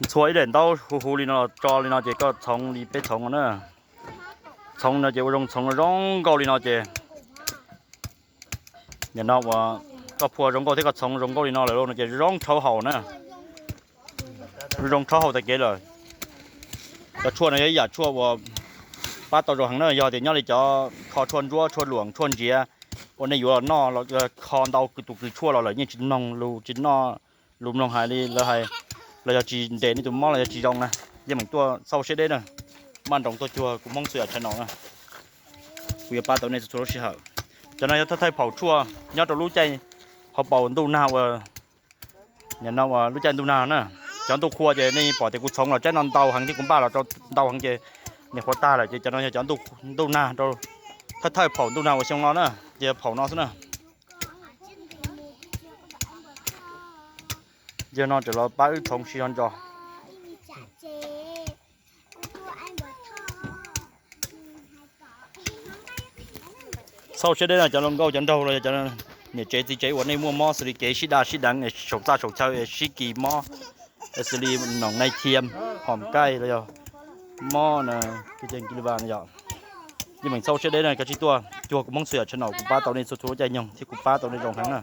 Ntxhua ib daim ntaub huv huv li no los tso li no ces koj txhoov li peb txhoov no na. Txhoov no ces ua zoo txhoov zoo nkauj li no ces, nim no uas koj phua zoo nkauj thiab koj txhoov zoo nkauj li no lawm no ces zoo rhaub haus na. Zoo rhaub haus tag kev lawm. Cov tshuaj no yog ib yam tshuaj uas pab tau zoo heev na, yog tias nyob li cov kho tshuaj ntsuab, tshuaj luam, tshuaj ntsiav uas nej yuav los noj, kho ntau tus kws tshuaj los lawm yeej tsis mloog lus, tsis noj lus mloog hais li lawv hais, los yog tsis nres nej tus mob los yog tsis zoo na, yeej meem tuaj xauj siab deb na, maj nroos tuaj cuag kuv Hmoob Xwm Yam channel na. Kuv yuav pab tau nej txhua lub sij hawm. Cov no yog thawj thawj phaum tshuaj nyob rau lub caij hauv paus ntuj nag uas, nim no uas lub caij ntuj nag na. Cov ntuj qhua ces nej pom tias kuv txhoov los tsaib no ntau heev thiab kuv npaj los rau ntau heev ces nim qhuav tag lawm ces cov no yog cov ntuj nag rau thawj thawj phaum ntuj nag uas xyoo no na, ces yog phaum no xwb na. Yog no tseem los pab wb txhoov sib zog ntso. Xauj siab deb no cov hluas nkauj cov nraug los yog cov niam tsev txiv tsev uas nej muaj mob xws li kev sib daj sib deev es saum txaj saum chaw es sib kis mob, es xws li noom nai thiam, hom kaij los yog mob na, yog yeej meem xauj siab deb no kav tsij tuaj cuag kuv Hmoob Xwm Yam channel, kuv pab tau nej txhua txhua lub caij nyoog thiab kuv pab tau nej zoo heev na.